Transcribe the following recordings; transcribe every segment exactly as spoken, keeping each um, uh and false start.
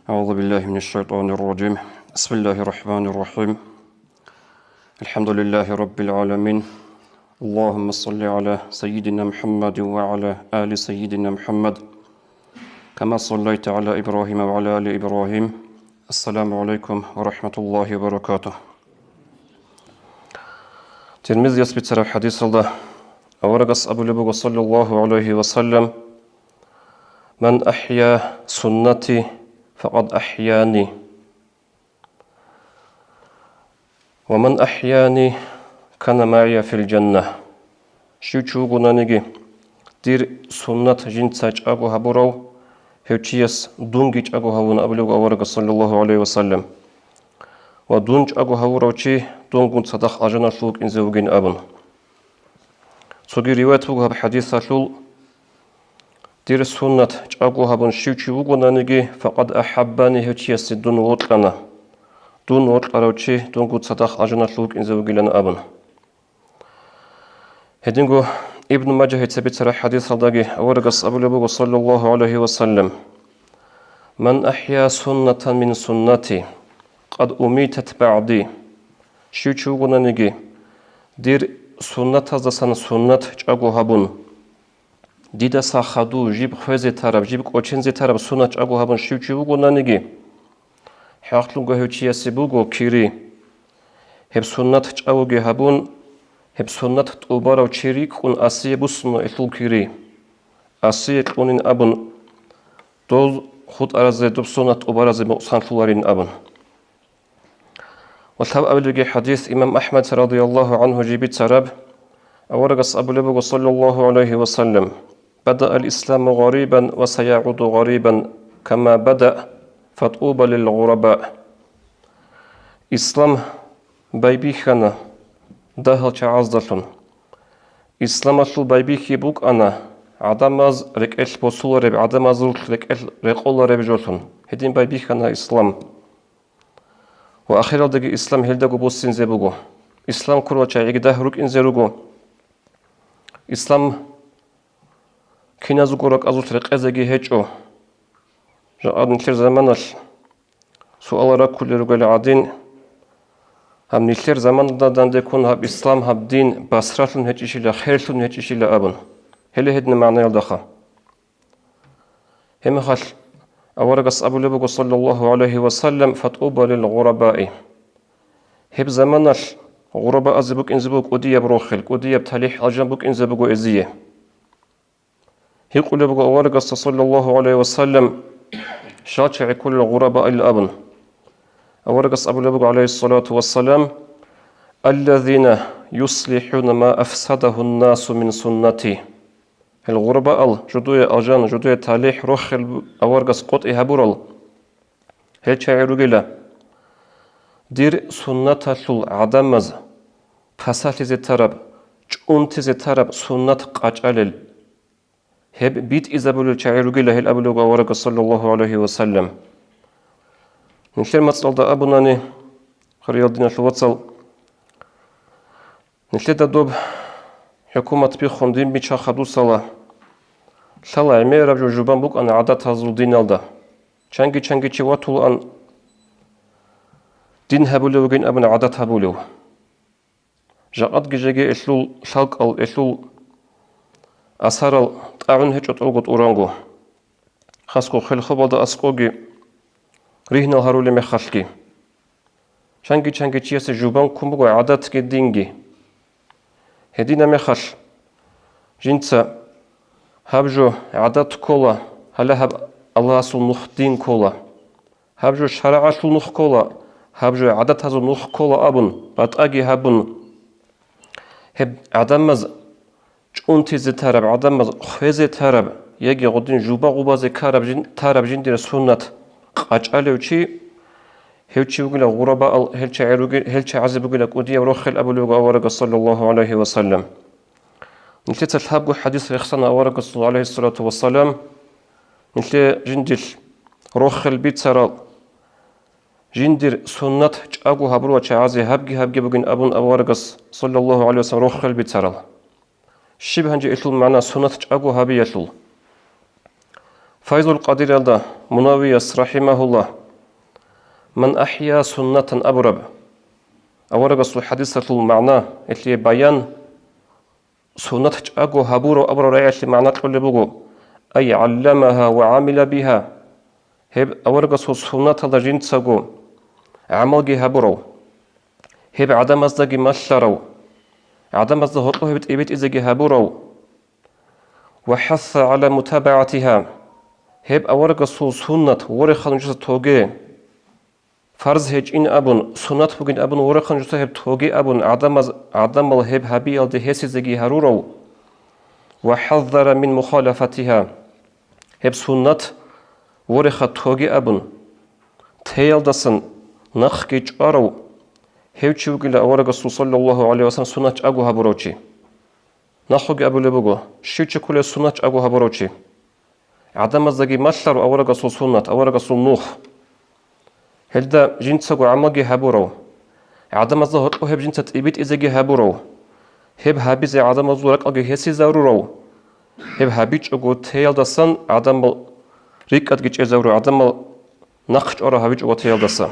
أعوذ بالله من الشيطان الرجيم. بسم الله الرحمن الرحيم. الحمد لله رب العالمين. اللهم صل على سيدنا محمد وعلى آل سيدنا محمد كما صليت على إبراهيم وعلى آل إبراهيم. السلام عليكم ورحمة الله وبركاته. Тирмизияс бицараб хадисалда аварагас абулеб буго, саллаллаху гӀалайхи ва саллям: «Ман ахӀя суннати, факъад ахӀяни. Ва ман ахӀяни, кана магӀия фил жанна». Щив чи вугонаниги, дир суннат жинца чӀаго гьабурав, гьев чияс дунги чӀаго гьавун абулеб аварагас, саллаллаху гӀалайхи ва саллям. Ва дун чӀаго гьавурав чи дунгун цадахъ алжаналъув вукӀинзе вугин абун. Цоги риваят буго гьаб хадисалъул: «Дир суннат чӀаго гьабун щив чи вугонаниги, факъад ахӀаббани, гьев чиясе дун вокьана. Дун вокьарав чи дунгун цадахъ алжаналъув вукӀинзе вугилан», – абун. Гьединго Ибн Мажагьица бицараб хадисалдаги аварагас абулеб буго, саллаллаху гӀалайхи ва саллям: «Ман ахӀя суннатан мин суннати, къад умитат багӀди». Щив чи вугонаниги, дир суннатаздасан суннат чӀаго гьабун, дидаса хадув жиб хвезе тараб, жиб кӀочензе тараб суннат чӀаго гьабун щив чи вугонаниги, хӀакълъунго гьев чиясе буго кири. Гьеб суннат чӀагоги гьабун, гьеб суннат тӀубарав чи рикӀкӀун асие буссуна элъул кири. Асие кьунин абун, дов хутӀаразе, доб суннат тӀубаразе нукъсанлъуларин абун. Ва лъабабилебги хадис имам АхӀмад радияллаху гӀанху жиб бицараб, аварагас абулеб буго, саллаллаху гӀалайхи ва саллям: «Бада ал-исламу гъарибан ва саягӀуду гъарибан, кама бада, фатӀуба лил гъураба». Ислам байбихьана дагьал чагӀаздалъун. Исламалъул байбихьи букӀана гӀадамаз рекӀелъ босулареб, гӀадамазул рекӀелъ рекъолареб жолъун. Гьедин байбихьана ислам. Ва ахиралдаги ислам гьелдаго буссинзе буго. Ислам ккурал чагӀиги дагь рукӀинзе руго. Ислам киназго ракӀазулъ рекъезеги гьечӀо. Жакъа нилъер заманалъ суал раккулел ругел гӀадин, гьаб нилъер заманалда дандеккун гьаб ислам, гьаб дин басралъун гьечӀищила, херлъун гьечӀищила абун. Гьеле гьедин магӀнаялдаха. Гьеб мехалъ аварагас абулеб буго, саллаллаху гӀалайхи ва саллям: «ФатӀуба лил гъурабаи». Гьеб заманалъ гъурабаазе букӀинзе буго кӀудияб рохел, кӀудияб талихӀ-алжан букӀинзе буго эзие. Гьикъулеб буго аварагасда, саллаллаху гӀалайхи ва саллям, щал чагӀи кколел гъурабаил абун. Аварагас абулеб буго, гӀалайхиссалату вассалам: «Аллазина юслихӀуна ма афсадагьун-насу мин суннати». Гьел гъурбаал, жудуе алжан, жудуе талихӀ рохел аварагас къотӀи гьабурал, гьел чагӀи ругила: дир суннаталъул гӀадамаз пасалъизе тараб, чӀунтизе тараб суннат къачӀалел. Гьеб битӀизабулел чагӀи ругила гьел абулеб аварагас, саллаллаху гӀалайхи ва саллям. Нилъер мацӀалда абунани, хириял диналъул вацал, нилъеда доб хӀукумат биххун дин бича хадусала, лъала гӀемераб жо жубан букӀана гӀадатазул диналда. Чанги-чанги чи ватулаан дин гьабулев вугин абун гӀадат гьабулев. Жакъадги жеги элъул лъалкӀал, элъул асарал тӀагӀун гьечӀо тӀолго тӀуранго. Хасго хелхобалда аскӀоги ригьнал гьарулеб мехалъги. Чанги-чанги чиясе жубан ккун буго гӀадатги динги. Гьединаб мехалъ, жинца гьаб жо гӀадат ккола, гьале гьаб Аллагьасул нух дин ккола. Гьаб жо шарагӀалъул нух ккола, гьаб жо гӀадатазул нух ккола абун, батӀаги гьабун, гьеб гӀадамаз чӀунтизе тараб, гӀадамаз хвезе тараб, яги гъодин жуба гъубазе караб жин-, тараб жиндир суннат къачӀалев чи, гьев чи вугила гъурабаал, гьел чагӀи руги-, гьел чагӀазе бугила кӀудияв рохел абулеб буго аварагас, саллаллаху гӀалайхи ва саллям. Нилъеца лъабго хадис рехсана аварагасул, гӀалайхиссалату вассалам, нилъе жиндилъ рохел бицарал, жиндир суннат чӀаго гьабурал чагӀазе гьабги-гьабги бугин абун аварагас, саллаллаху гӀалайхи ва саллям, рохел бицарал. Щиб гьанже элъул магӀна суннат чӀаго гьабиялъул? Файзул Къадириялда Мунавияс, рахимагьуллагь, «Ман ахӀя суннатан» абураб аварагасул хӀадисалъул магӀна, гьелъие баян, суннат чӀаго гьабурав абураб рагӀиялъе магӀна кьолеб буго: «Ай гӀалламагьа ва гӀамила бигьа», гьеб аварагасул суннаталда жинцаго гӀамалги гьабурав, гьеб гӀадамаздаги малъарав, гӀадамазда гьоркьоб гьеб тӀибитӀизеги гьабурав, «ва хӀасса гӀала мутабагӀатигьа», гьеб аварагасул суннат вореха нужеца тоге, фарз гьечӀин абун, суннат бугин абун вореха нужеца гьеб тоге абун, гӀадамаз, гӀадамал гьеб гьабиялде гьесизеги гьарурав, «ва хӀаззара мин мухалафатигьа», гьеб суннат вореха тоге абун, теялдасан нахъги чӀварав, гьев чи вугила аварагасул, саллаллагьу гӀалайгьи вассалам, суннат чӀаго гьабурав чи. Нахъеги абулеб буго: щив чи кколев суннат чӀаго гьабурав чи? ГӀадамаздаги малъарав аварагасул суннат, аварагасул нух. Гьелда жинцаго гӀамалги гьабурав, гӀадамазда гьоркьоб гьеб жинца тӀибитӀизеги гьабурав, гьеб гьабизе гӀадамазул ракӀалги гьесизарурав, гьеб гьабичӀого теялдасан гӀадамал рикӀкӀадги чӀезарурав, гӀадамал нахъ чӀварав гьабичӀого теялдаса.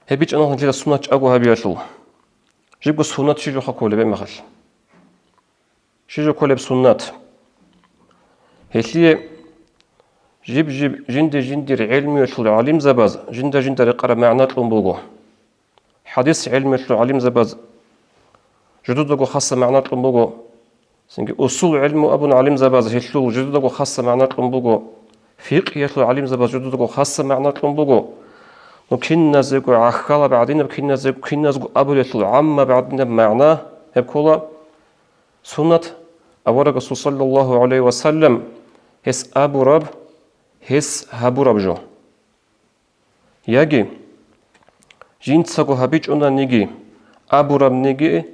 Гьеб бичӀчӀана нилъеда суннат чӀаго гьабиялъул. Жибго суннат щиб жоха кколеб гьеб мехалъ? Щиб жо кколеб суннат? Гьелъие жиб-жиб жинде-жиндир гӀелмуялъул гӀалимзабаз жинда-жинда рекъараб магӀна кьун буго. ХӀадис гӀелмуялъул гӀалимзабаз жидедаго хасаб магӀна кьун буго. Цинги усул гӀелму абун гӀалимзабаз гьелъул жидедаго хасаб магӀна кьун буго. Фикъгьиялъул гӀалимзабаз жидедаго хасаб магӀна кьун буго. Ну киназего гӀахьалаб гӀадинаб, киназего, киназго абулелъул гӀаммаб гӀадинаб магӀна гьеб ккола: суннат аварагасул, саллаллагьу гӀалайгьи вассалам, гьес абураб, гьес гьабураб жо. Яги жинцаго гьабичӀонаниги, абурабниги,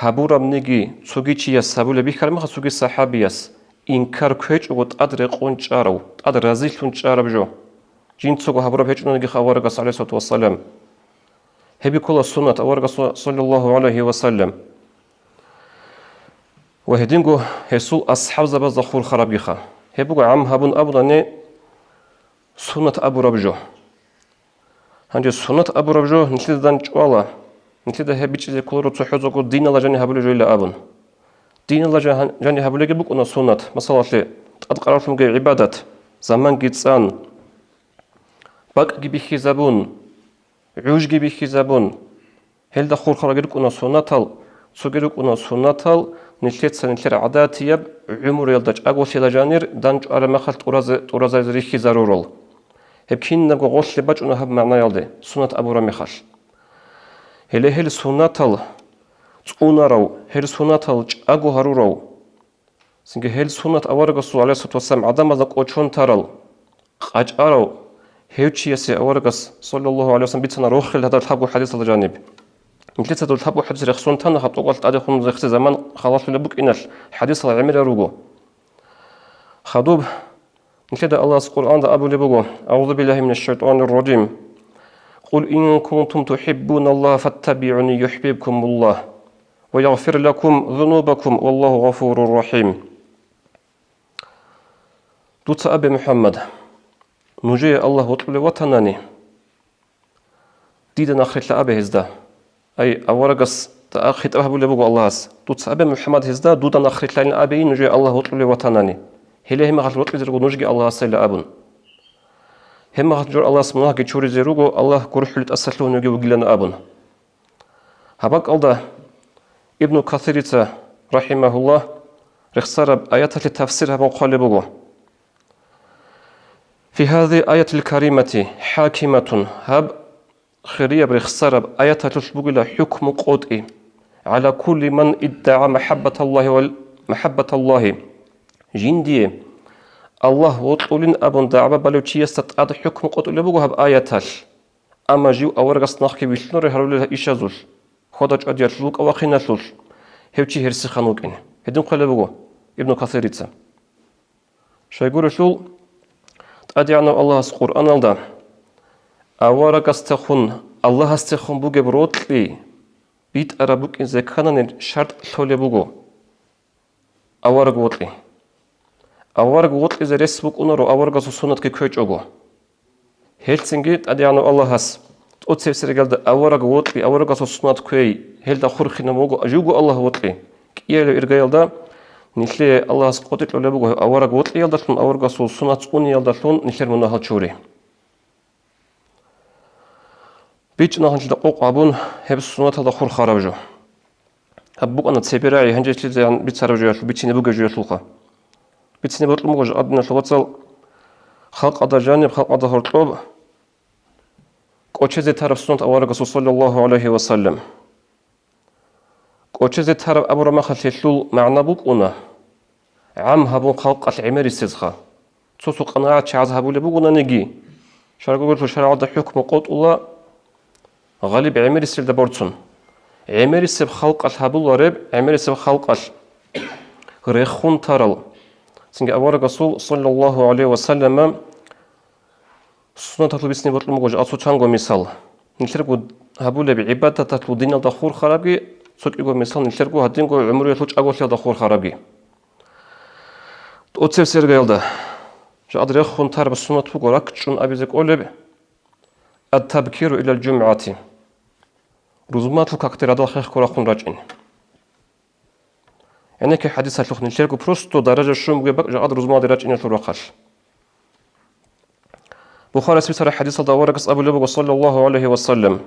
гьабурабниги цоги чияс гьабулеб бихьараб мехалъ цоги сахӀабияс инкар кквечӀого тӀад рекъон чӀарав, тӀад разилъун чӀараб жо, жинцаго гьабураб гьечӀонаниги аварагас, гӀалайгьиссалату вассалам. Гьеб ккола суннат аварагасул, саллаллагьу гӀалайгьи вассалам. Ва гьединго гьесул асхӀабзабазда хурхарабгиха. Гьеб буго гӀам гьабун абунани, суннат абураб жо. Гьанже суннат абураб жо нилъеда дандчӀвала. Нилъеда гьеб бичӀчӀизе кколаро цохӀозаго диналда жаниб гьабулеб жойила абун. Диналда жан-, жаниб гьабулебги букӀуна суннат, масалалъе, тӀадкъаравлъунги гӀибадат, заманги цӀан, бакӀги бихьизабун, гӀужги бихьизабун, гьелда хурхарабги рукӀуна суннатал, цоги рукӀуна суннатал, нилъеца нилъер гӀадатияб гӀумруялда чӀаголъила жанир дандчӀвараб мехалъ тӀуразе-, тӀуразаризе рихьизарурал. Гьеб кинабго гъорлъе бачӀуна гьаб магӀнаялде, суннат абураб мехалъ. Гьеле гьел суннатал цӀунарав, гьел суннатал чӀаго гьарурав, цинги гьел суннат аварагасул, гӀалайгьиссалату вассалам, гӀадамазда кӀочон тарал, къачӀарав гьев чиясе аварагас, саллаллагьу гӀалайгьи вассалам, бицана рохел гьадаб лъабго хӀадисалда жаниб. Нилъеца доб лъабго хӀадис рехсон тана, гьаб тӀокӀалъ тӀадехун рехсей заман халалъулеб букӀиналъ, хӀадисал гӀемерал руго. Хадуб, нилъеда Аллагьас Къуръанда абулеб буго: «АгӀузу биллагьи минаш шайтӀанир ражим. Къул ин кунтум тухӀиббуналлагьа фаттабигӀуни юхӀбибкумуллагь». «Ва ягъфир лакум зунубакум, валлагьу гъафурур рахӀим». Дуца абе, МухӀаммад, нужее Аллагь вокьулев ватанани, дида нахърилълъа абе гьезда. Ай, аварагасда хитӀаб гьабулеб буго Аллагьас. Дуца абе, МухӀаммад, гьезда, дуда нахърилълъайин абейин нужее Аллагь вокьулев ватанани. Гьеле гьеб мехалъ вокьизе руго нужги Аллагьасайилан абун. Гьеб мехалъ жо Аллагьас мунагьги чуризе руго, Аллагь гурхӀулев тӀасалъугьуневги вугилан абун. Гьаб бакӀалда Ибну Касирица, рахӀимагьуллагь, рехсараб аяталъе тафсир гьабун хъвалеб буго: «Фи гьазигьил аятил каримати хӀакиматун», гьаб хирияб рехсараб аяталъулъ бугила хӀукму къотӀи, «гӀала кулли ман иддагӀа махӀаббаталлагьи ва махӀаббаталлагьи», жиндие Аллагь вокьулин абун дагӀба балев чиясда тӀад хӀукму къотӀулеб буго гьаб аяталъ. Амма жив аварагас нахъги вилълъунарев гьарулел ишазулъ, хьвада-чӀвадиялъул, рукӀа-вахиналъулъ, гьев чи гьерсихъан вукӀин. Гьедин хъвалеб буго Ибну Касирица. Щайгурелъул, ТӀадегӀанав Аллагьас Къуръаналда аварагасдехун, Аллагьасдехун бугеб рокьи битӀараб букӀине кканани шартӀ лъолеб буго. Авараг вокьи. авараг вокьизе рес букӀунаро аварагасул суннатги кквечӀого. Гьелцинги ТӀадегӀанав Аллагьас тӀоцебесеб иргаялда авараг вокьи, аварагасул суннат кквей, гьелда хурхинаб буго живго Аллагь вокьи, кӀиялев иргаялда нилъее Аллагьас къотӀи кьолеб буго гьев авараг вокьиялдалъун, аварагасул суннат цӀуниялдалъун нилъер мунагьал чури. БичӀчӀана гьанже къокъ гьабун гьеб суннаталда хурхараб жо. Гьаб букӀана цебе рагӀи, гьанже лъизегӀан бицараб жоялъул, бицине бугеб жоялъулха. Бицине бокьун буго жо, диналъул вацал, халкъалда жаниб, халкъалда гьоркьоб кӀочезе тараб суннат аварагасул, саллаллагьу гӀалайгьи ва саллам. КӀочезе тараб абураб мехалъ гьелъул магӀна букӀуна гӀам гьабун халкъалъ гӀемерисезха. Цо-цо къанагӀат чагӀаз гьабулеб бугонаниги, шаргӀалъул шаргӀалда хӀукму къотӀула гъалиб гӀемерисезда борцун. ГӀемерисеб халкъалъ гьабулареб, гӀемерисеб халкъалъ рехун тарал. Цинги аварагасул, саллаллагьу гӀалайгьи ва саллама, суннаталъул бицине бокьун буго жо, цо чанго мисал. Нилъерго гьабулеб гӀибадаталъул диналда хурхарабги, цо кӀиго мисал нилъерго гьадинго гӀумруялъул чӀаголъиялда хурхарабги. ТӀоцебесеб иргаялда жакъа рехун тараб суннат буго ракӀчӀун абизе кӀолеб: «Ат-табкиру илал жумгӀати». Рузманалъул какде радал хехго рахъун рачӀин. ГӀенекке хӀадисалъухъ нилъерго просто даража щун бугеб бакӀ жакъа рузманалде рачӀиналъул рахъалъ. Бухарияс бицараб хӀадисалда аварагас абулеб буго, саллаллагьу гӀалайгьи ва саллам: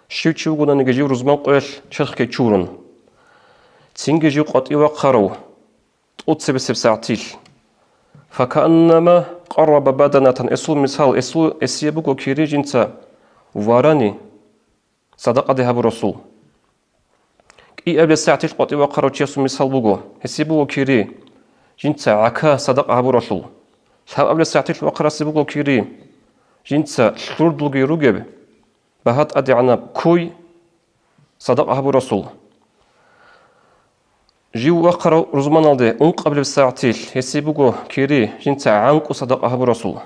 «Щив чи вугонаниги жив рузман къоялъ черхги чурун, цинги жив къватӀив вахъарав тӀоцебесеб сагӀатилъ, факааннама къарраба баданатан», эсул мисал, эсул, эсие буго кири жинца варани садакъаде гьабурасул. КӀиабилеб сагӀатилъ къватӀив вахъарав чиясул мисал буго, гьесие буго кири жинца гӀака садакъа гьабуралъул. Лъабабилеб сагӀатилъ вахъарасе буго кири жинца лъурдулги ругеб багьа тӀадегӀанаб куй садакъа гьабурасул. Жив вахъарав рузманалде ункъабилеб сагӀатилъ гьесие буго кири жинца гӀанкӀу садакъа гьабурасул.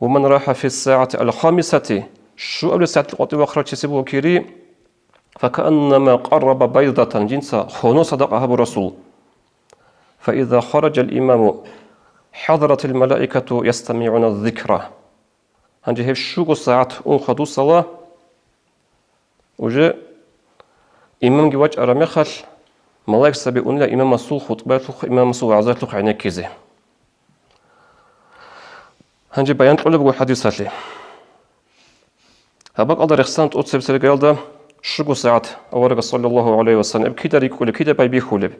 «Ва ман рахӀа фи ссагӀати ал-хамисати», щуабилеб сагӀатилъ къватӀив вахъарав чиясе буго кири, «факааннама къарраба байдатан», жинца хоно садакъа гьабурасул. «Фаиза хараджал имаму хӀадаратил малаикату ястамигӀуна ззикра». Гьанже гьеб щуго сагӀат ун хадусала, уже имамги вачӀараб мехалъ, малаикзаби унила имамасул хутӀбаялъухъ, имамасул вагӀзаялъухъ гӀенеккизе. Гьанже баян кьолеб буго хӀадисалъе. Гьаб бакӀалда рехсан тӀоцебесеб иргаялда щуго сагӀат аварагас, саллаллагьу гӀалайгьи ва саллам, гьеб кида рикӀкӀулеб, кида байбихьулеб?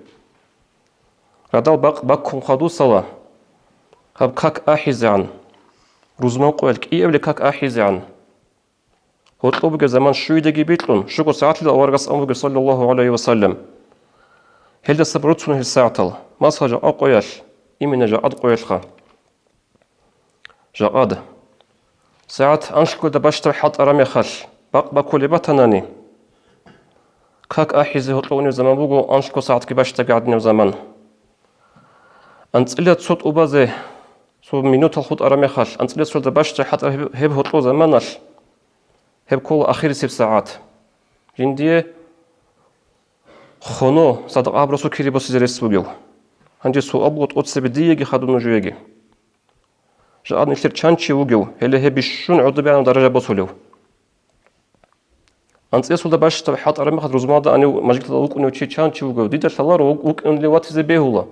Радал бакъ баккун хадусала, гьаб как ахӀизегӀан, рузман къоялъ кӀиабилеб как ахӀизегӀан, гьоркьоб бугеб заман щуйдаги бикьун, щуго сагӀатлъи аварагас абун буго, саллаллагьу гӀалайгьи ва саллам. Гьелдаса борцун гьел сагӀатал, масала, жакъа къоялъ, имина жакъад къоялъха. Жакъад. СагӀат анлъго бащдаб хӀалтӀараб мехалъ, бакъ бакулеб батанани, как ахӀизе гьоркьоб унеб заман буго анлъго сагӀатги бащдаб гӀадинаб заман. АнцӀила цо тӀубазе, цо минутал хутӀараб мехалъ, анцӀила цоялда бащдаб хӀалтӀараб гьеб, гьеб гьоркьоб заманалъ, гьеб ккола ахирисеб сагӀат. Жиндие хоно садакъа гьабурасул кири босизе рес бугев. Гьанже суал буго тӀоцебе диеги хадуб нужееги. Жакъа нилъер чан чи вугев, гьеле гьеб бищун гӀодобегӀанаб даража босулев? АнцӀила цоялда бащдаб хӀалтӀараб мехалъ рузманалда гьанив мажгиталда вукӀунев чи чан чи вугев? Дида лъаларо, вукӀунев ватизе бегьула.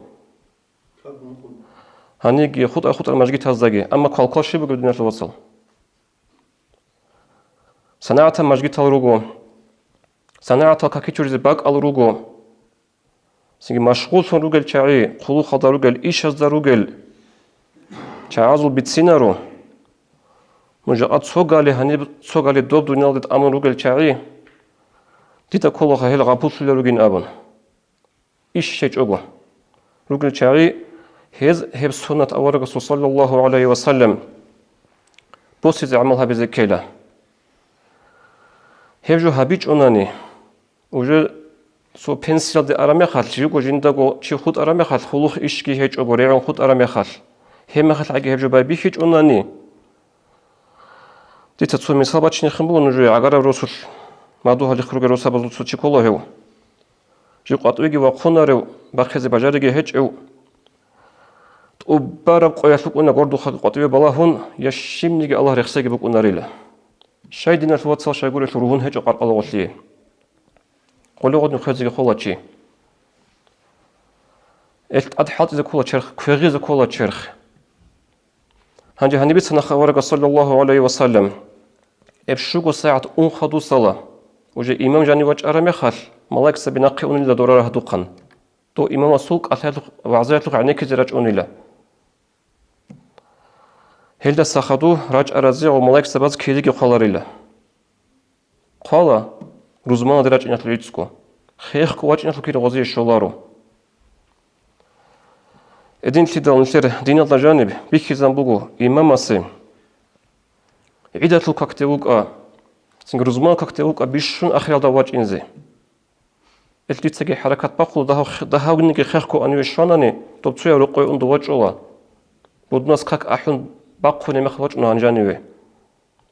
Гьаниги хутӀа-хутӀа мажгитаздаги, амма квалквал щиб бугеб, диналъул вацал? СанагӀатал мажгитал руго, санагӀатал какичуризе бакӀал руго. Цинги машгъуллъун ругел чагӀи, хъулухъалда ругел, ишазда ругел чагӀазул бицинаро. Нуж жакъа цогали гьаниб, цогали доб дуниялалде тӀамун ругел чагӀи, дида кколаха гьел гъапуллъулел ругин абун. Иш щечӀого. Ругел чагӀи, гьез гьеб суннат аварагасул, саллаллагьу гӀалайгьи ва саллам, босизе гӀамал гьабизе ккела. Гьеб жо гьабичӀунани, уже цо пенсиялде араб мехалъ, живго жиндаго чи хутӀараб мехалъ, хъулухъ ишги гьечӀого регӀун хутӀараб мехалъ, гьеб мехалъ гӀаги гьеб жо байбихьичӀунани, дица цо мисал бачинехин буго нужее, гӀагараб росулъ, мадугьалихъ ругел росабазул цо чи ккола гьев. Жив къватӀивеги вахъунарев, бахъизе бажариги гьечӀев, ТӀубараб къоялъ вукӀуна гордухъаги къватӀиве балагьун, я щибниги Аллагь рехсеги букӀунарила. Щай диналъул вацал щайгурелъул ругьун гьечӀо къаркъалагъулъие. Гъоле гъодин хвезеги хола чи. Эл тӀад хӀалтӀизе ккола черх, квегъизе ккола черх. Гьанже гьаниб бицана аварагас, саллаллагьу гӀалайгьи ва саллам, эб щуго сагӀат ун хадусала, уже имам жанив вачӀараб мехалъ, малаикзаби нахъе унила дора рагьдухъан. Дов имамасул кӀалъаялъухъ, вагӀзаялъухъ гӀенеккизе рачӀунила. Гьелдаса хадув рачӀаразе ва малаикзабаз кириги хъваларила. Хъвала, рузманалде рачӀиналъул гӀицӀго. Хехго вачӀиналъул кири гъозие щоларо. Эдинлъидал нилъер диналда жаниб бихьизан буго имамасе гӀидалъул какде вукӀа, цинги рузман какде вукӀа бищун ахиралда вачӀинзе. Ил дицаги хӀаракат бахъула, дагьав-, дагьавниги хехго аниве щванани, доб цояв рокъове унду вачӀула. Будунас как ахӀун бахъуне мехалъ вачӀуна гьанжаниве.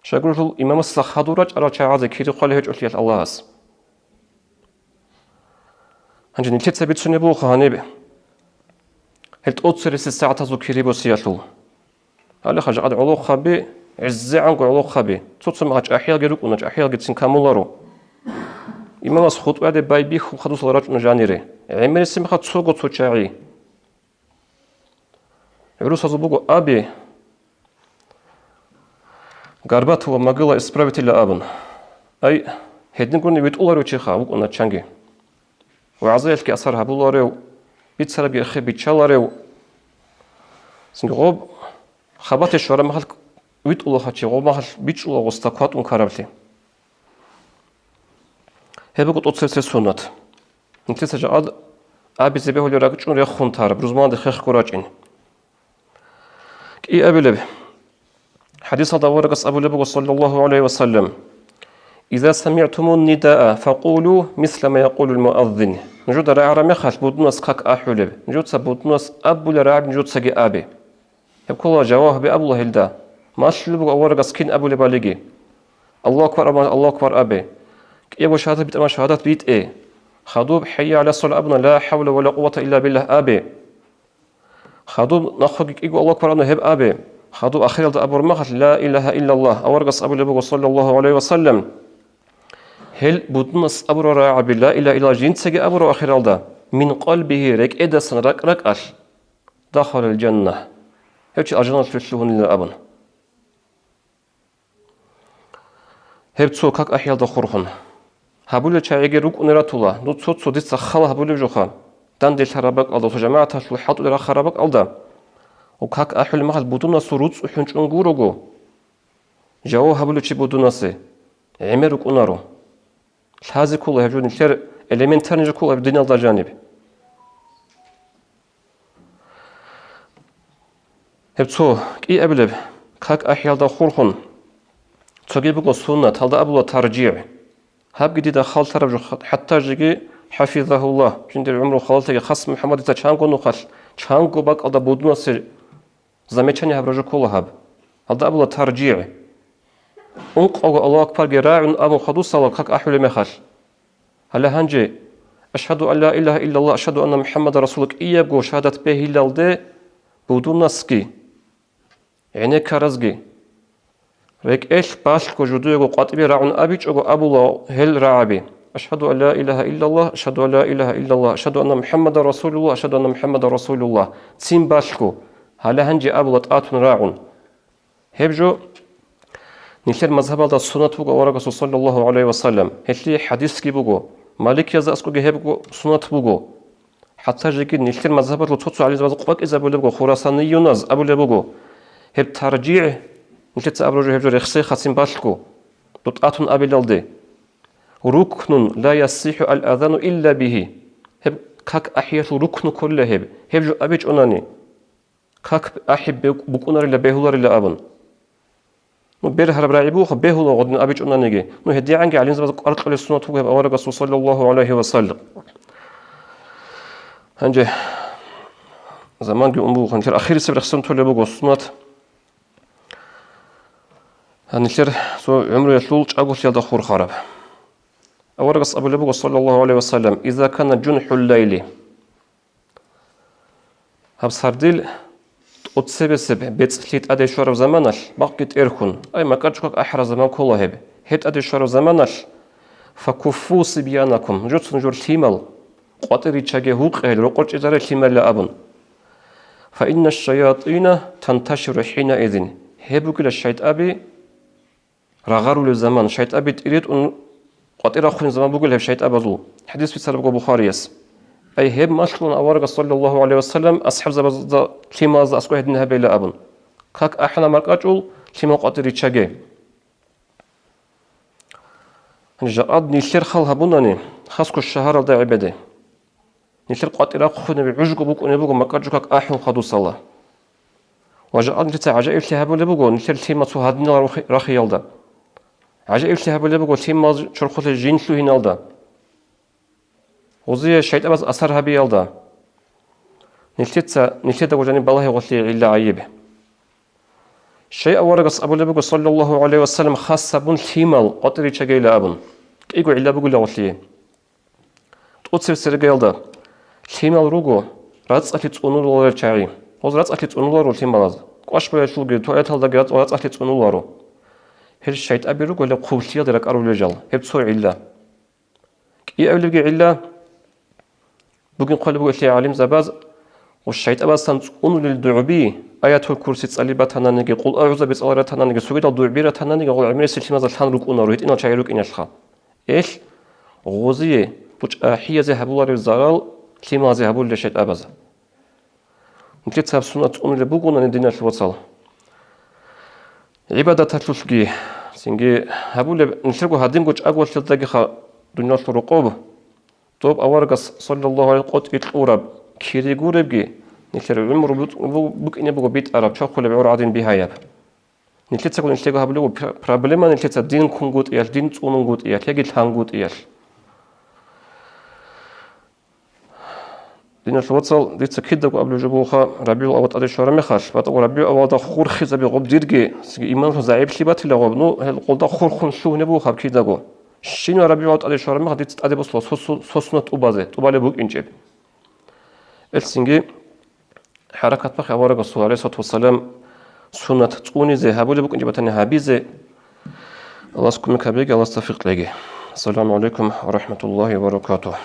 Щайгурелъул имамасда хадур рачӀарал чагӀазе кири хъвалев гьечӀолъиялъ Аллагьас. Гьанже нилъеца бицунеб буго гьаниб гьел тӀоцересел сагӀатазул кири босиялъул. Гьале хъажакъад гӀолохъаби, гӀезегӀанго гӀолохъаби, цо-цо мехалъ чӀахӀиялги рукӀуна, чӀахӀиялгицин камуларо. Имамас хутӀбаде байбихьун хадусал рачӀуна жанире, гӀемерисеб мехалъ цого цо чагӀи. ГӀурусазул буго аби, «Горбатого могила исправителя» абун. Ай, гьедингуни витӀуларев чиха вукӀуна чанги. ВагӀзаялъги асар гьабуларев, бицарабги эхе биччаларев. Цинги гъоб хабате щвараб мехалъ витӀулаха чи, гъоб мехалъ бичӀчӀула гъосда кватӀун ккараблъи. Гьеб буго тӀоцересел суннат. Нилъеца жакъа абизе бегьулеб ракӀчӀун рехун тараб, рузманалде хехго рачӀин. КӀиабилеб. ХӀадисалда аварагас абулеб буго, саллаллагьу гӀалайгьи ва саллам: «Иза самигӀтумун нидаа, факъулу мисла ма якъулул муаззин». Нужеда рагӀараб мехалъ будунас как ахӀулеб, нужеца будунас абулеб рагӀаби нужецаги абе. Гьеб ккола жаваб гьабе абула гьелда. Малъулеб буго аварагас кин абулебалиги. «Аллагьу акбар» абуна, «Аллагьу акбар» абе. КӀиябго шагьадат битӀа-, шагьадат битӀе. Хадуб «ХӀайя гӀала ссала» абуна, «Ла хӀавла ва ла къуввата илла биллагь» абе. Хадуб нахъеги кӀиго «Аллагьу акбар» абуна, гьеб абе. Хадуб ахиралда абураб мехалъ «Ла илагьа иллаллагь» аварагас абулеб буго, саллаллагьу гӀалайгьи ва саллам. Гьел будунас абурал рагӀаби, «Ла илагьа иллаллагь» жинцаги абурав ахиралда, «мин къалбигьи» рекӀедасан ракӀ-ракӀалъ, «дахалал жанна», гьев чи алжаналъуве лъугьунила абун. Гьеб цо как ахӀиялда хурхун. Гьабулел чагӀиги рукӀуне ратула, ну цо-цо дица хал гьабулеб жоха, данделъараб бакӀалда, цо жамагӀаталъул хӀалтӀулел рахараб бакӀалда, у как ахӀулеб мехалъ будунасул руцӀцӀухӀ хӀунчӀун гурого, жаваб гьабулев чи будунасе гӀемер рукӀунаро. Лъазе ккола гьеб жо нилъер элементарный жо ккола гьеб диналда жаниб. Гьеб цо кӀиабилеб как ахӀиялда хурхун, цоги буго суннат, гьалда абула таржигӀ. Гьабги дида халтараб жо, хатта жеги, хӀафизагьуллагь, жиндир гӀумру халатаги хас МухӀаммадица чанго нухалъ, чанго бакӀалда будунасе замечание гьаб рожо ккола гьаб. Гьалда абула таржигӀ. Ункъавго Аллагьу акбарги рагӀун абун хадусала как ахӀулеб мехалъ. Гьале гьанже, «Ашгьаду ан ла илагьа иллаллагь, ашгьаду анна МухӀаммадан расулуллагь» кӀиябго шагьадат бегьилалде, будунасги, гӀенеккаразги, рекӀелъ балъго жудуего къватӀибе рагӀун абичӀого абула гьел рагӀаби: «Ашгьаду ан ла илагьа иллаллагь, ашгьаду ан ла илагьа иллаллагь, ашгьаду анна МухӀаммадан расулуллагь, ашгьаду анна МухӀаммадан расулуллагь», цин балъго, гьале гьанже абула тӀатун рагӀун. Гьеб жо нилъер мазгьабалда суннат буго аварагасул, саллаллагьу гӀалайгьи ва саллам, гьелъие хӀадисги буго, маликиязда аскӀоги гьебго суннат буго. ХӀатта жеги нилъер мазгьабалъул цо-цо гӀалимзабаз къвакӀизабулебго, хурасаниюназ абулеб буго, гьеб таржигӀ, нилъеца абураб жо гьеб жо рехсей хасин балъго, дутӀатун абилалде. «Рукнун ла яссихӀу ал-азану илла бигьи». Гьеб как ахӀиялъул рукну кколила гьеб, гьеб жо абичӀонани. Как ахӀи бе-, букӀунарила, бегьуларила абун. Ну, бергьараб рагӀи буго, бегьула гъодин абичӀонаниги. Ну, гьедигӀанги гӀалимзабаз кӀвар кьолеб суннат буго гьеб аварагасул, саллаллагьу гӀалайгьи ва саллам. Гьанже заманги ун буго, нилъер ахирисеб рехсон толеб буго суннат. Гьанилъер цо гӀумруялъул чӀаголъиялда хурхараб. Аварагас абулеб буго, саллаллагьу гӀалайгьи ва саллам: «Иза кана жунхӀул лайли». Гьаб сардил цебесеб бецӀлъи тӀаде щвараб заманалъ, бакъги тӀерхьун, ай, макьачӀукак ахӀараб заман ккола гьеб. Гьеб тӀаде щвараб заманалъ, «Факуффу сибьянакум», нужецин жур лъимал къватӀир риччаге, гьукъе гьел рокъор чӀезаре лъималила абун. «Фаинна шаятӀина танташиру хӀинаизин», гьеб бугила шайтӀаби рагъарулев заман, шайтӀаби тӀиретӀун къватӀир рахъунеб заман бугел гьеб шайтӀабазул. ХӀадис бицарабго Бухарияс. Ай, гьеб малъун аварагас, саллаллагьу гӀалайгьи вассалам, асхӀабзабазда лъималазда аскӀо гьедин гьабейила абун. Как ахӀана маркӀачӀул, лъимал къватӀир риччаге. Жакъад нилъер хал гьабунани, хасго шагьаралда гӀебеде. Нилъер къватӀир рахъунеб гӀужго букӀунеб буго макьачӀукак ахӀун хадусала. Ва жакъад нилъеца гӀажаиблъи гьабулеб буго нилъер лъимал цо гьадинал рахи-, рахиялда. ГӀажаиблъи гьабулеб буго лъимал чорхолъе жин лъугьиналда. Гъузие шайтӀабаз асар гьабиялда. Нилъеца, нилъедаго жаниб балагье гъолъие гӀилла гӀайиб. Щай аварагас абулеб буго, саллаллагьу гӀалайгьи вассалам, хас гьабун лъимал къватӀир риччагейила абун. КӀиго гӀилла бугила гъолъие. ТӀоцебесеб иргаялда, лъимал руго рацӀцӀалъи цӀунуларел чагӀи. Гъоз рацӀцӀалъи цӀунуларо лъималаз. Кваш боялъулги, туалеталдаги рацӀ-, рацӀцӀалъи цӀунуларо. Гьел шайтӀаби руго гьел хъублъиялда ракӀарулел жал. Гьеб цо гӀилла. КӀиабилебги гӀилла бугин хъвалеб буго гьелъие гӀалимзабаз, ва шайтӀабазасан цӀунулел дугӀби, Аятул Курси цӀали батананиги, Къул агӀузаби цӀаларатананиги, цогидал дугӀби ратананиги, гъол гӀемерисел лъимазда лъан рукӀунаро, гьитӀинал чагӀи рукӀиналъха. Ил гъозие, бучӀахӀиязе гьабулареб зарал лъималазе гьабулила шайтӀабаз. Нилъеца гьаб суннат цӀунулеб бугонани, диналъул вацал. ГӀибадаталъулъги, цинги гьабулеб, нилъерго гьадинго чӀаголъиялдагиха дуниялалъул рокъоб. Доб аварагас, саллаллагьу гӀалайгьи, къотӀи кьураб кири гуребги, нилъер гӀумру бу-, бу-, букӀине буго битӀараб, чорхолеб гӀур гӀадин бигьаяб. Нилъецаго нилъего гьабулеб буго пр-, проблема нилъеца дин ккунгутӀиялъ, дин цӀунгутӀиялъ яги лъангутӀиялъ. Диналъул вацал, дица кидаго абулеб жо бугоха, РабигӀул авал тӀаде щвараб мехалъ, батӀаго РабигӀул авалда хурхизаби гъоб дирги, иманалъул загӀиплъи батила гъоб, ну, гьел гъолда хурхун лъугьунеб бугоха кидаго. Щинал РабигӀул авал тӀаде щвараб мехалъ дица тӀаде босула сос-, сос-, соснат тӀубазе, тӀубалеб букӀинчӀеб. Гьелсинги хӀаракат бахъи авараг Расул, гӀалайгьиссалату вассалам, суннат цӀунизе гьабулеб букӀинчӀеб батани гьабизе. Аллагьас кумек гьабеги, Аллагьас тавфикъ кьеги. Ассаламу гӀалайкум ва рахӀматуллагьи ва баракатугь.